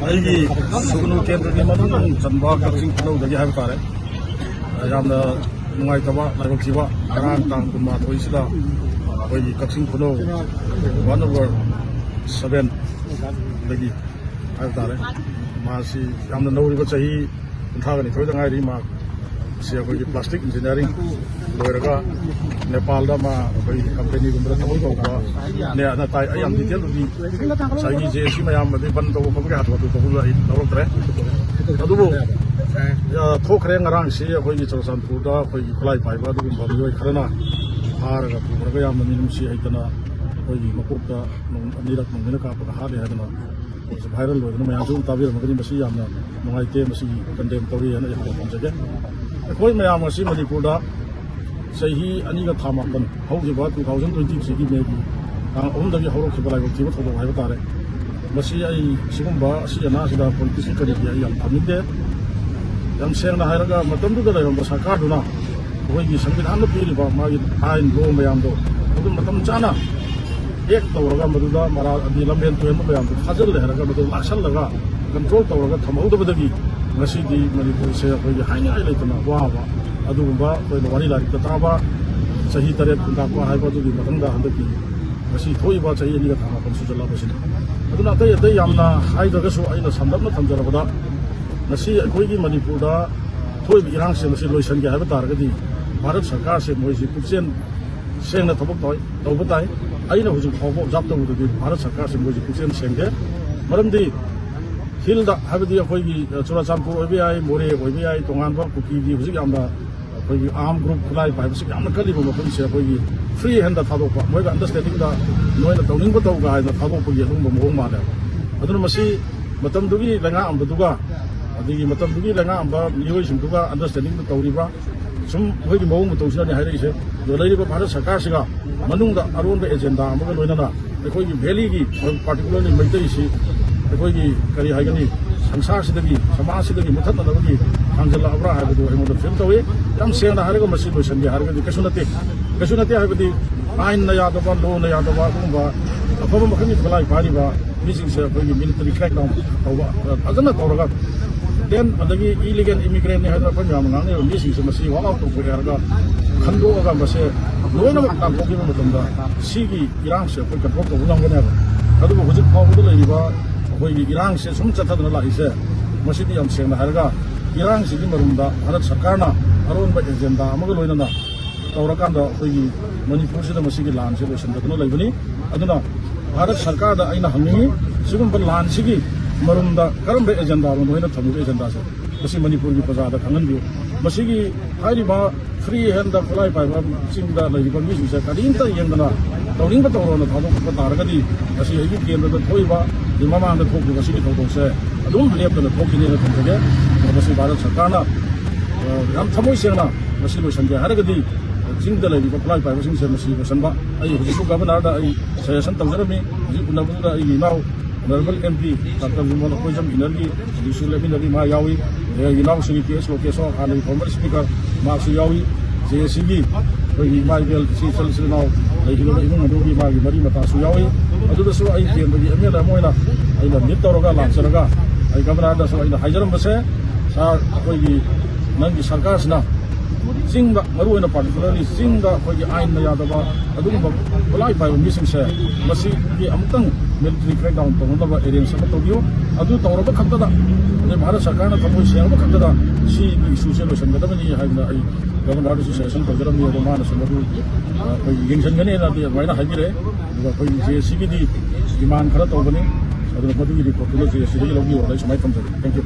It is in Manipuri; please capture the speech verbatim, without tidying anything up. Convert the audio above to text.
ꯑꯩꯒꯤ ꯁꯨꯒꯅꯨ ꯀꯦꯟꯗ꯭ꯔꯒꯤ ꯃꯅꯨꯡ ꯆꯟꯕ ꯀꯛꯆꯤꯡ ꯈꯨꯅꯧꯗꯒꯤ ꯍꯥꯏꯕ ꯇꯥꯔꯦ꯫ ꯌꯥꯝꯅ ꯅꯨꯡꯉꯥꯏꯇꯕ ꯂꯥꯏꯕꯛ ꯊꯤꯕ, ꯉꯔꯥꯡ ꯇꯥꯡ ꯀꯨꯟꯃꯥꯊꯣꯏꯁꯤꯗ ꯑꯩꯈꯣꯏꯒꯤ ꯀꯛꯆꯤꯡ ꯈꯨꯅꯧ ꯋꯥꯔꯗ ꯅꯝꯕꯔ ꯁꯚꯦꯟꯗꯒꯤ ꯍꯥꯏꯕ ꯇꯥꯔꯦ, ꯃꯥꯁꯤ ꯌꯥꯝꯅ ꯅꯧꯔꯤꯕ, ꯆꯍꯤ ꯀꯨꯟꯊ꯭ꯔꯥꯒ ꯅꯤꯊꯣꯏꯗ ꯉꯥꯏꯔꯤ꯫ ꯃꯥ ꯁꯤ ꯑꯩꯈꯣꯏꯒꯤ plastic engineering ꯂꯣꯏꯔꯒ ꯅꯦꯄꯥꯜꯗ ꯃꯥ ꯑꯩꯈꯣꯏꯒꯤ ꯀꯝꯄꯦꯅꯤꯒꯨꯝꯕꯗ ꯊꯕꯛ ꯇꯧꯕꯅꯦ ꯑꯅ ꯇꯥꯏ꯫ ꯑꯩ ꯌꯥꯝ detail ꯗꯤ ꯉꯁꯥꯏꯒꯤ ꯖꯦ ꯑꯦꯁ ꯁꯤ ꯃꯌꯥꯝ ꯑꯗꯩ ꯕꯟ ꯇꯧꯕ ꯈꯣꯠꯄꯒꯤ ꯍꯥꯊꯨ ꯍꯥꯊꯨ ꯇꯧꯕꯗꯨꯗ ꯑꯩ ꯂꯧꯔꯛꯇ꯭ꯔꯦ꯫ ꯑꯗꯨꯕꯨ, ꯑ, ꯊꯣꯛꯈ꯭ꯔꯦ꯫ ꯉꯔꯥꯡꯁꯤ ꯑꯩꯈꯣꯏꯒꯤ ꯆꯨꯔꯆꯥꯟꯄꯨꯔꯗ ꯑꯩꯈꯣꯏꯒꯤ ꯈꯨꯠꯂꯥꯏ ꯄꯥꯏꯕ ꯑꯗꯨꯒꯨꯝꯕ ꯃꯤꯑꯣꯏ ꯈꯔꯅ ꯐꯥꯔꯒ ꯄꯨꯈ꯭ꯔꯒ ꯌꯥꯝꯅ ꯃꯤꯅꯨꯡꯁꯤ ꯍꯩꯇꯅ ꯑꯩꯈꯣꯏꯒꯤ ꯃꯀꯣꯛꯇ ꯅꯣꯡ ꯑꯅꯤꯔꯛ ꯅꯣꯡꯃꯩꯅ ꯀꯥꯞꯄꯒ ꯍꯥꯠꯂꯦ ꯍꯥꯏꯗꯅ viral ꯑꯣꯏꯗꯅ ꯃꯌꯥꯝꯁꯨ ꯑꯗꯨꯝ ꯇꯥꯕꯤꯔꯝꯃꯒꯅꯤ꯫ ꯃꯁꯤ ꯌꯥꯝꯅ ꯅꯨꯡꯉꯥꯏꯇꯦ꯫ ꯃꯁꯤꯒꯤ condemn ꯇꯧꯏ ꯍꯥꯏꯅ ꯑꯩ ꯍꯥꯟꯅ ꯊꯝꯖꯒꯦ꯫ ꯑꯩꯈꯣꯏ ꯃꯌꯥꯝ ꯑꯁꯤ ꯃꯅꯤꯄꯨꯔꯗ ꯆꯍꯤ ꯑꯅꯤꯒ ꯊꯥ ꯃꯥꯄꯟ ꯍꯧꯈꯤꯕ two thousand twenty three ꯒꯤ ꯃꯦꯒꯤ ꯇꯥꯡ ꯑꯍꯨꯝꯗꯒꯤ ꯍꯧꯔꯛꯈꯤꯕ ꯂꯥꯏꯕꯛ ꯊꯤꯕ ꯊꯧꯗꯣꯛ ꯍꯥꯏꯕ ꯇꯥꯔꯦ꯫ ꯃꯁꯤ ꯑꯩ ꯁꯤꯒꯨꯝꯕ ꯑꯁꯤ ꯑꯅꯥꯁꯤꯗ politics ꯀꯤ ꯀꯔꯤꯒꯤ ꯑꯩ ꯌꯥꯝ ꯊꯝꯅꯤꯡꯗꯦ꯫ ꯌꯥꯝ ꯁꯦꯡꯅ ꯍꯥꯏꯔꯒ, ꯃꯇꯝꯗꯨꯗ ꯂꯩꯔꯝꯕ ꯁꯔꯀꯥꯔꯗꯨꯅ ꯑꯩꯈꯣꯏꯒꯤ ꯁꯪꯕꯤꯙꯥꯟꯗ ꯄꯤꯔꯤꯕ ꯃꯥꯒꯤ ꯑꯥꯏꯟ, law ꯃꯌꯥꯝꯗꯣ ꯑꯗꯨ ꯃꯇꯝ ꯆꯥꯅ act ꯇꯧꯔꯒ, ꯃꯗꯨꯗ ꯃꯔꯥꯜ ꯑꯗꯤ ꯂꯝꯍꯦꯟ ꯇꯨꯍꯦꯟꯕ ꯃꯌꯥꯝꯗꯣ ꯐꯥꯖꯤꯜꯂꯦ ꯍꯥꯏꯔꯒ, ꯃꯗꯨ ꯂꯥꯛꯁꯜꯂꯒ control ꯇꯧꯔꯒ ꯊꯝꯍꯧꯗꯕꯗꯒꯤ ꯉꯁꯤꯗꯤ ꯃꯅꯤꯄꯨꯔꯁꯦ ꯑꯩꯈꯣꯏꯒꯤ ꯍꯥꯏꯅꯤꯡꯉꯥꯏ ꯂꯩꯇꯅ ꯋꯥꯕ ꯑꯗꯨꯒꯨꯝꯕ ꯑꯩꯈꯣꯏꯅ ꯋꯥꯔꯤ ꯂꯥꯏꯔꯤꯛꯇ ꯇꯥꯕ ꯆꯍꯤ ꯇꯔꯦꯠ ꯈꯨꯟꯇꯥꯛꯄ ꯍꯥꯏꯕ ꯑꯗꯨꯒꯤ ꯃꯊꯪꯗ ꯍꯟꯗꯛꯀꯤ ꯉꯁꯤ ꯊꯣꯛꯏꯕ ꯆꯍꯤ ꯑꯅꯤꯒ ꯊꯥ ꯃꯥꯄꯟ ꯁꯨꯖꯜꯂꯛꯄꯁꯤꯅꯤ꯫ ꯑꯗꯨꯅ ꯑꯇꯩ ꯑꯇꯩ ꯌꯥꯝꯅ ꯍꯥꯏꯗ꯭ꯔꯒꯁꯨ, ꯑꯩꯅ ꯁꯝꯂꯞꯅ ꯊꯝꯖꯔꯕꯗ, ꯉꯁꯤ ꯑꯩꯈꯣꯏꯒꯤ ꯃꯅꯤꯄꯨꯔꯗ ꯊꯣꯛꯏꯕ ꯏꯔꯥꯡꯁꯤꯡ ꯑꯁꯤ ꯂꯣꯏꯁꯤꯟꯒꯦ ꯍꯥꯏꯕ ꯇꯥꯔꯒꯗꯤ, ꯚꯥꯔꯠ ꯁꯔꯀꯥꯔꯁꯦ ꯃꯣꯏꯁꯤ ꯄꯨꯛꯆꯦꯜ ꯁꯦꯡꯅ ꯊꯕꯛ ꯇꯧ-, ꯇꯧꯕ ꯇꯥꯏ꯫ ꯑꯩꯅ ꯍꯧꯖꯤꯛ ꯐꯥꯎꯕ observe ꯇꯧꯕꯗꯗꯤ ꯚꯥꯔꯠ ꯁꯔꯀꯥꯔꯁꯦ ꯃꯣꯏꯁꯤ ꯄꯨꯛꯆꯦꯜ ꯁꯦꯡꯗꯦ꯫ ꯃꯔꯝꯗꯤ hill ꯗ, ꯍꯥꯏꯕꯗꯤ ꯑꯩꯈꯣꯏꯒꯤ, ꯑ, ꯆꯨꯔꯥꯆꯥꯟꯄꯨꯔ ꯑꯣꯏꯕ ꯌꯥꯏ, ꯃꯣꯔꯦ ꯑꯣꯏꯕ ꯌꯥꯏ, ꯇꯣꯉꯥꯟꯕ ꯀꯨꯀꯤꯒꯤ ꯍꯧꯖꯤꯛ ꯌꯥꯝꯅ ꯑꯩꯈꯣꯏꯒꯤ arm group, ꯈꯨꯠꯂꯥꯏ ꯄꯥꯏꯕꯁꯤ ꯌꯥꯝꯅ ꯀꯜꯂꯤꯕ ꯃꯐꯝꯁꯦ ꯑꯩꯈꯣꯏꯒꯤ free hand ꯗ ꯊꯥꯗꯣꯛꯄ, ꯃꯣꯏꯒ understanding ꯗ ꯅꯣꯏꯅ ꯇꯧꯅꯤꯡꯕ ꯇꯧꯒ ꯍꯥꯏꯅ ꯊꯥꯗꯣꯛꯄꯒꯤ ꯑꯗꯨꯒꯨꯝꯕ ꯃꯑꯣꯡ ꯃꯥꯜꯂꯦꯕ꯫ ꯑꯗꯨꯅ ꯃꯁꯤ ꯃꯇꯝꯗꯨꯒꯤ ꯂꯩꯉꯥꯛꯑꯝꯕꯗꯨꯒ, ꯑꯗꯒꯤ ꯃꯇꯝꯗꯨꯒꯤ ꯂꯩꯉꯥꯛꯑꯝꯕ ꯃꯤꯑꯣꯏꯁꯤꯡꯗꯨꯒ understanding ꯗ ꯇꯧꯔꯤꯕ ꯁꯨꯝ ꯑꯩꯈꯣꯏꯒꯤ ꯃꯑꯣꯡ ꯃꯇꯧꯁꯤꯅꯅꯤ ꯍꯥꯏꯔꯛꯏꯁꯦ꯫ ꯑꯗꯣ ꯂꯩꯔꯤꯕ ꯚꯥꯔꯠ ꯁꯔꯀꯥꯔꯁꯤꯒ ꯃꯅꯨꯡꯗ ꯑꯔꯣꯟꯕ agenda ꯑꯃꯒ ꯂꯣꯏꯅꯅ ꯑꯩꯈꯣꯏꯒꯤ valley ꯒꯤ, particularly ꯃꯩꯇꯩꯁꯤ ꯑꯩꯈꯣꯏꯒꯤ, ꯀꯔꯤ ꯍꯥꯏꯒꯅꯤ, ꯁꯪꯁꯥꯔꯁꯤꯗꯒꯤ, ꯁꯃꯥꯖꯁꯤꯗꯒꯤ ꯃꯨꯊꯠꯅꯅꯕꯒꯤ ꯊꯥꯡꯖꯜꯂꯛꯑꯕ꯭ꯔꯥ ꯍꯥꯏꯕꯗꯨ ꯑꯩꯉꯣꯟꯗ feel ꯇꯧꯏ꯫ ꯌꯥꯝ ꯁꯦꯡꯅ ꯍꯥꯏꯔꯒ, ꯃꯁꯤ ꯂꯣꯏꯁꯤꯟꯒꯦ ꯍꯥꯏꯔꯒꯗꯤ ꯀꯩꯁꯨ ꯅꯠꯇꯦ꯫ ꯀꯩꯁꯨ ꯅꯠꯇꯦ ꯍꯥꯏꯕꯗꯤ, ꯑꯥꯏꯟꯅ ꯌꯥꯗꯕ, law ꯅ ꯌꯥꯗꯕ ꯑꯗꯨꯒꯨꯝꯕ ꯑꯐꯕ ꯃꯈꯜꯒꯤ ꯈꯨꯠꯂꯥꯏ ꯄꯥꯏꯔꯤꯕ ꯃꯤꯁꯤꯡꯁꯦ ꯑꯩꯈꯣꯏꯒꯤ military crackdown ꯇꯧꯕ, ꯐꯖꯅ ꯇꯧꯔꯒ, then ꯑꯗꯒꯤ illegal immigrantꯅꯤ ꯍꯥꯏꯗꯅ ꯑꯩꯈꯣꯏ ꯃꯌꯥꯝꯅ ꯉꯥꯡꯅꯔꯤꯕ ꯃꯤꯁꯤꯡꯁꯦ ꯃꯁꯤ walk out ꯇꯧꯊꯣꯛꯑꯦ ꯍꯥꯏꯔꯒ ꯈꯟꯗꯣꯛꯑꯒ ꯃꯁꯦ ꯂꯣꯏꯅꯃꯛ ꯇꯥꯟꯊꯣꯛꯈꯤꯕ ꯃꯇꯝꯗ ꯁꯤꯒꯤ ꯏꯔꯥꯡꯁꯦ ꯑꯩꯈꯣꯏ control ꯇꯧꯕ ꯉꯝꯒꯅꯦꯕ꯫ ꯑꯗꯨꯕꯨ ꯍꯧꯖꯤꯛ ꯐꯥꯎꯕꯗ ꯂꯩꯔꯤꯕ ꯑꯩꯈꯣꯏꯒꯤ ꯏꯔꯥꯡꯁꯦ ꯁꯨꯝ ꯆꯠꯊꯗꯅ ꯂꯥꯛꯏꯁꯦ, ꯃꯁꯤꯗꯤ ꯌꯥꯝ ꯁꯦꯡꯅ ꯍꯥꯏꯔꯒ ꯏꯔꯥꯡꯁꯤꯒꯤ ꯃꯔꯨꯝꯗ ꯚꯥꯔꯠ ꯁꯔꯀꯥꯔꯅ ꯑꯔꯣꯟꯕ agenda ꯑꯃꯒ ꯂꯣꯏꯅꯅ ꯇꯧꯔꯀꯥꯟꯗ ꯑꯩꯈꯣꯏꯒꯤ ꯃꯅꯤꯄꯨꯔꯁꯤꯗ ꯃꯁꯤꯒꯤ ꯂꯥꯟꯁꯦ ꯂꯣꯏꯁꯤꯟꯒꯗꯨꯅ ꯂꯩꯕꯅꯤ꯫ ꯑꯗꯨꯅ ꯚꯥꯔꯠ ꯁꯔꯀꯥꯔꯗ ꯑꯩꯅ ꯍꯪꯅꯤꯡꯉꯤ, ꯁꯤꯒꯨꯝꯕ ꯂꯥꯟꯁꯤꯒꯤ ꯃꯔꯨꯝꯗ ꯀꯔꯝꯕ agendaꯅꯣ ꯅꯣꯏꯅ ꯊꯝꯃꯤꯕ agendaꯁꯦ? ꯃꯁꯤ ꯃꯅꯤꯄꯨꯔꯒꯤ ꯄ꯭ꯔꯖꯥꯗ ꯈꯪꯍꯟꯕꯤꯌꯨ꯫ ꯃꯁꯤꯒꯤ ꯍꯥꯏꯔꯤꯕ free handꯗ ꯈꯨꯠꯂꯥꯏ ꯄꯥꯏꯕ ꯆꯤꯡꯗ ꯂꯩꯔꯤꯕ ꯃꯤꯁꯤꯡꯁꯦ ꯀꯔꯤꯝꯇ ꯌꯦꯡꯗꯅ ꯇꯧꯅꯤꯡꯕ ꯇꯧꯔꯣꯅ ꯊꯥꯗꯣꯛꯄ ꯇꯥꯔꯒꯗꯤ, ꯉꯁꯤ ꯑꯩꯒꯤ ꯀꯦꯟꯗ꯭ꯔꯗ ꯊꯣꯛꯏꯕ, ꯃꯃꯥꯡꯗ ꯊꯣꯛꯈꯤꯕ ꯁꯤꯒꯤ ꯊꯧꯗꯣꯛꯁꯦ ꯑꯗꯨꯝ ꯂꯦꯞꯇꯅ ꯊꯣꯛꯈꯤꯅꯦꯅ ꯊꯝꯖꯒꯦ꯫ ꯑꯗꯣ ꯃꯁꯤ ꯚꯥꯔꯠ ꯁꯔꯀꯥꯔꯅ, ꯑ, ꯌꯥꯝ ꯊꯃꯣꯏ ꯁꯦꯡꯅ ꯃꯁꯤ ꯂꯣꯏꯁꯤꯟꯒꯦ ꯍꯥꯏꯔꯒꯗꯤ, ꯆꯤꯡꯗ ꯂꯩꯔꯤꯕ ꯈꯨꯠꯂꯥꯏ ꯄꯥꯏꯕꯁꯤꯡꯁꯦ ꯃꯁꯤ ꯂꯣꯏꯁꯤꯟꯕ꯫ ꯑꯩ ꯍꯧꯖꯤꯛꯁꯨ governorꯗ ꯑꯩ suggestion ꯇꯧꯖꯔꯝꯃꯤ꯫ ꯍꯧꯖꯤꯛ ꯎꯅꯕꯗꯨꯗ ꯑꯩꯒꯤ ꯏꯅꯥꯎ Honourable MP Doctor ꯕꯤꯃꯣꯜ ꯑꯩꯈꯣꯏ ꯖꯝ ꯏꯟꯅꯔꯒꯤ ꯍꯧꯖꯤꯛꯁꯨ ꯂꯦꯞꯃꯤꯟꯅꯔꯤ, ꯃꯥ ꯌꯥꯎꯏ꯫ ꯑꯗꯒꯤ ꯏꯅꯥꯎꯁꯤꯡꯒꯤ ꯀꯦ ꯑꯦꯁ ꯂꯣꯀꯦꯁꯣꯔ, ꯍꯥꯟꯅꯒꯤ former speaker, ꯃꯍꯥꯛꯁꯨ ꯌꯥꯎꯏ꯫ ꯖꯦ ꯑꯦ ꯁꯤꯒꯤ ꯑꯩꯈꯣꯏꯒꯤ ꯏꯃꯥ ꯏꯕꯦꯜ, ꯏꯆꯦ ꯏꯆꯜ ꯏꯆꯤꯜ ꯏꯅꯥꯎ ꯂꯩꯈꯤꯗꯕ ꯏꯃꯨꯡ ꯃꯅꯨꯡꯒꯤ ꯃꯥꯒꯤ ꯃꯔꯤ ꯃꯇꯥꯁꯨ ꯌꯥꯎꯏ꯫ ꯑꯗꯨꯗꯁꯨ ꯑꯩ ꯀꯦꯟꯗ꯭ꯔꯒꯤ ꯑꯦꯝ ꯑꯦꯜ ꯑꯦ ꯑꯃ ꯑꯣꯏꯅ ꯑꯩꯅ ꯃꯤꯠ ꯇꯧꯔꯒ ꯂꯥꯛꯆꯔꯒ ꯑꯩ ꯒꯕꯔꯅꯔꯗꯁꯨ ꯑꯩꯅ ꯍꯥꯏꯖꯔꯝꯕꯁꯦ, ꯁꯥꯔ, ꯑꯩꯈꯣꯏꯒꯤ ꯅꯪꯒꯤ ꯁꯔꯀꯥꯔꯁꯤꯅ ꯆꯤꯡꯗ, ꯃꯔꯨꯑꯣꯏꯅ particularly ꯆꯤꯡꯗ ꯑꯩꯈꯣꯏꯒꯤ ꯑꯥꯏꯟꯅ ꯌꯥꯗꯕ ꯑꯗꯨꯒꯨꯝꯕ ꯈꯨꯠꯂꯥꯏ ꯄꯥꯏꯕ ꯃꯤꯁꯤꯡꯁꯦ ꯃꯁꯤꯒꯤ ꯑꯃꯨꯛꯇꯪ military crackdown ꯇꯧꯅꯅꯕ arrange ꯑꯃ ꯇꯧꯕꯤꯌꯨ꯫ ꯑꯗꯨ ꯇꯧꯔꯕ ꯈꯛꯇꯗ, ꯑꯗꯩ ꯚꯥꯔꯠ ꯁꯔꯀꯥꯔꯅ ꯊꯃꯣꯏ ꯁꯦꯡꯉꯕ ꯈꯛꯇꯗ ꯁꯤꯒꯤ issueꯁꯦ ꯂꯣꯏꯁꯤꯟꯒꯗꯕꯅꯤ ꯍꯥꯏꯗꯅ ꯑꯩ ꯒꯕꯔꯅꯔꯗꯁꯨ suggestion ꯇꯧꯖꯔꯝꯃꯤ꯫ ꯑꯗꯣ ꯃꯥꯅꯁꯨ ꯃꯗꯨ, ꯑ, ꯑꯩꯈꯣꯏ ꯌꯦꯡꯁꯤꯟꯒꯅꯤꯅ ꯑꯗꯨ ꯑꯗꯨꯃꯥꯏꯅ ꯍꯥꯏꯕꯤꯔꯛꯑꯦ꯫ ꯑꯗꯨꯒ ꯑꯩꯈꯣꯏꯒꯤ ꯖꯦ ꯑꯦ ꯁꯤꯒꯤꯗꯤ demand ꯈꯔ ꯇꯧꯕꯅꯤ, ꯑꯗꯨꯅ ꯃꯗꯨꯒꯤ reportꯇꯨꯅ ꯖꯦ ꯑꯦ ꯁꯤꯗꯒꯤ ꯂꯧꯕꯤꯌꯣꯅ ꯑꯩ ꯁꯨꯃꯥꯏꯅ ꯊꯝꯖꯒꯦ꯫ Thank you꯫